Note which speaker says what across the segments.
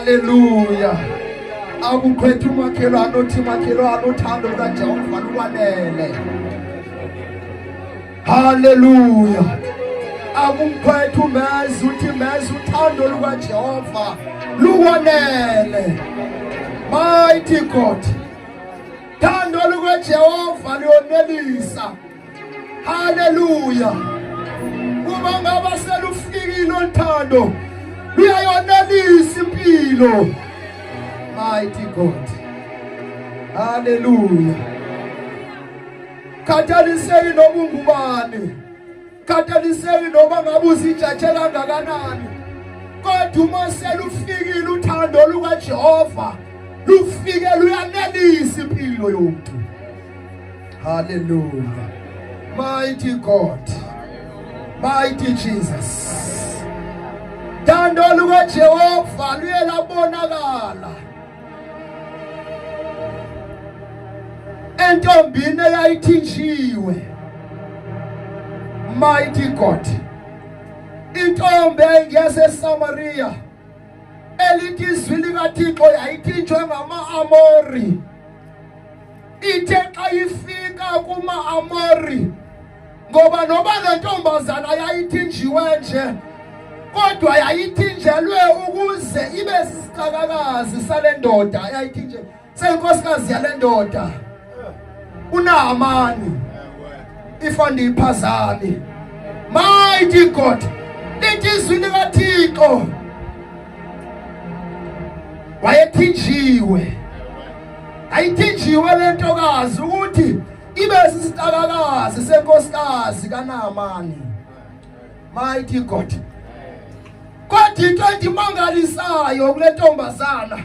Speaker 1: Haleluya. Akuqhwetha umakhelwane uthi makhelwane uthando lukaJehova lukwanele. Haleluya. Akumkhwetha umezi uthi mezi uthando lukaJehova lukwanele. Mighty God. Thando lukaJehova luyonelisa. Haleluya. Uma ngaba selufikile uthando luyayonelisa impilo. Mighty God. Haleluya. Khathaliseki noma ungubani. Khathaliseki noma ngabe uzijaje kangakanani. Kodwa uma selufikile uthando lukaJehova lufike luyanelisa impilo yomuntu. Hallelujah. Mighty God. Mighty Jesus. Thando lukaJehova luye labonakala. Entombini eyayithinjiwe. Mighty God. Intombi eyayingeseSamaria elithi izwi likaThixo yayithinjwe ngama-Amori. Ithe xa ifika kuma-Amori ngoba noba le ntombazana yayithinjiwe nje kodwa yayithinjelwe ukuze ibe sisicakakazi sale ndoda yayithinje seyinkosikazi yale ndoda uNahamani if andiyiphazami. Mighty God, lithi izwi likaThixo wayethinjiwe ayithinjiwe le ntokazi ukuthi ibe sisicakakazi senkosikazi kaNaamani. Mighty God, kodwa into endimangalisayo kule ntombazana,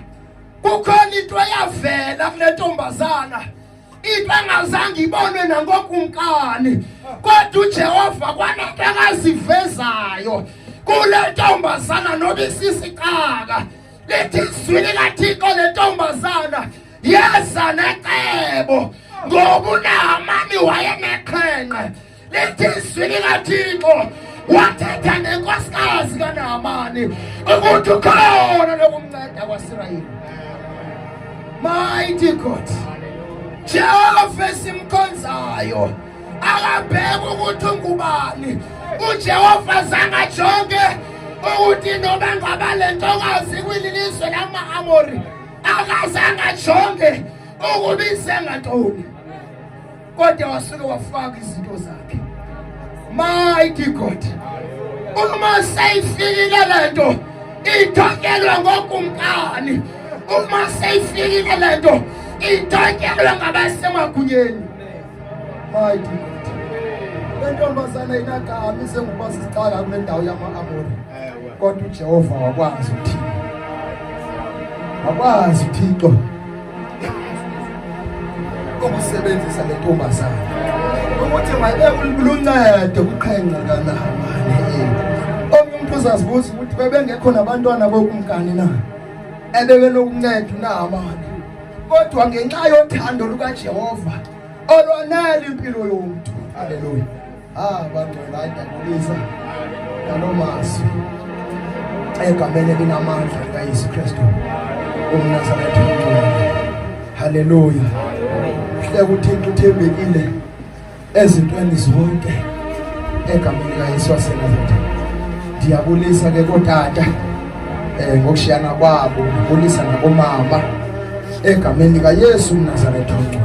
Speaker 1: kukhona into eyavela kule ntombazana, into engazange ibonwe nangokumkani, kodwa uJehova kwanento akazivezayo kule ntombazana noba isisicaka. Lithi izwi likaThixo le ntombazana yeza necebo, ngoba uNahamani wayeneqhenqe. Lithi izwi likaThixo wathetha nenkosikazi kaNahamani ukuthi ukhona lokumnceda kwaSirayeli. Mighty God, Jehova esimkhonzayo akabheki ukuthi ungubani. uJehova zange ajonge ukuthi noma ngaba le ntokazi kwilizwe lama-Amori, akazange ajonge ukuba isengantoni, kodwa wasuke wafaka izinto zakhe. Mighty God, uma seyifikile lento ithotyelwe ngokumkani, uma seyifikile lento ithotyelwe ngabasemagunyeni. Mighty God, le ntombazana inagama isenguba sisicaka kule ndawo yama-Amori, kodwa uJehova wakwazi uthini, wakwazi uThixo ukusebenzisa le ntombazana ukuthi mayibe luncedo kuqhenqa kaNahamani. Omnye umuntu uzazibuza ukuthi bebengekho nabantwana bokumkani na ebebenokunceda uNahamani, kodwa ngenxa yothando lukaJehova olwanele impilo yomuntu. Haleluya. Ah, bangcwele, hayi ndiyabulisa ngaloo mazwi egameni elinamandla likaYesu Kristu umNazaretha ongcwele. Haleluya. Hleka uThixo uthembekile ezintweni zonke egameni likaYesu waseNazaretha. Ndiyabulisa ke kootata ngokushiyana kwabo, ndibulisa nakomama egameni likaYesu umNazaretha ongcwele.